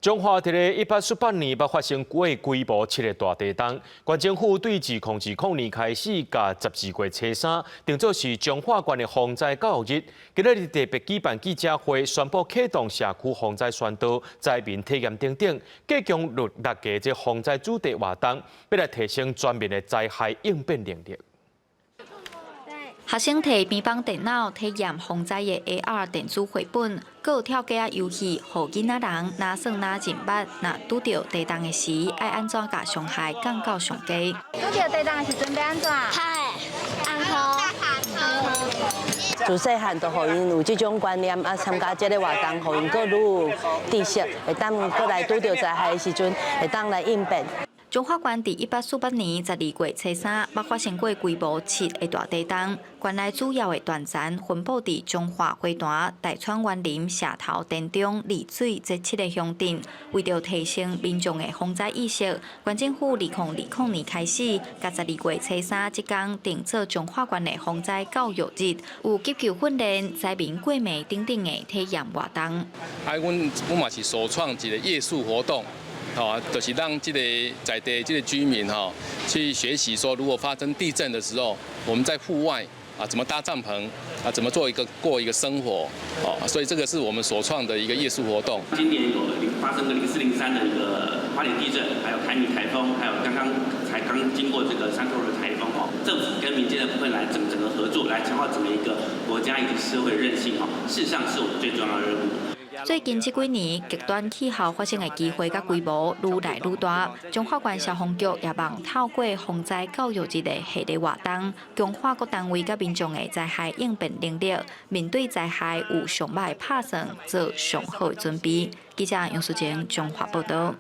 彰化佇咧1848年捌發生過規模七个大地動，縣政府對2020年開始，共12月初三定做是彰化縣的防災教育日。今仔日特別舉辦記者會，宣布啟動社區防災宣導、災民體驗等等，共計六六个這防災主題活動，欲來提升全民的災害應變能力。學生提平板電腦體驗防災的 AR 電子繪本，閣有跳格仔遊戲，予囡仔人若算若認捌，若拄著地動的時，愛按怎共傷害降到上低。拄著地動的時陣欲按怎？拍紅箍。自細漢就予𪜶有這種觀念，啊，參加這个活動，予𪜶閣愈有知識，會當閣來拄著災害的時陣，會當來應變。彰化縣佇1848年12月初三，捌發生過規模七的大地動。縣內主要的斷層分布佇彰化花壇、大川員林、社頭、田中、麗水這七个鄉鎮。為著提升民眾的防災意識，縣政府2020年開始，共12月初三這工定做彰化縣的防災教育日，有急救訓練、災民過暝等等的體驗活動。啊，阮嘛是首創一個夜宿活動。吼，就是讓這個在地這個居民吼去學習說，如果發生地震的時候，我們在戶外啊怎麼搭帳篷啊，怎麼做一個過一個生活，哦，所以這個是我們所創的一個夜宿活動。今年有發生個0403的一個花蓮地震，還有凱米颱風，還有剛剛才剛經過這個山托爾颱風哦，政府跟民間的部分來整個合作，來強化整個一個國家以及社會韌性哦，事實上是我們最重要的任務。最近這幾年，極端氣候發生的機會佮規模愈來愈大。彰化縣消防局也望透過防災教育日的系列活動，強化各單位佮民眾的災害應變能力，面對災害有上歹的拍算，做上好的準備。記者楊淑靜彰化報道。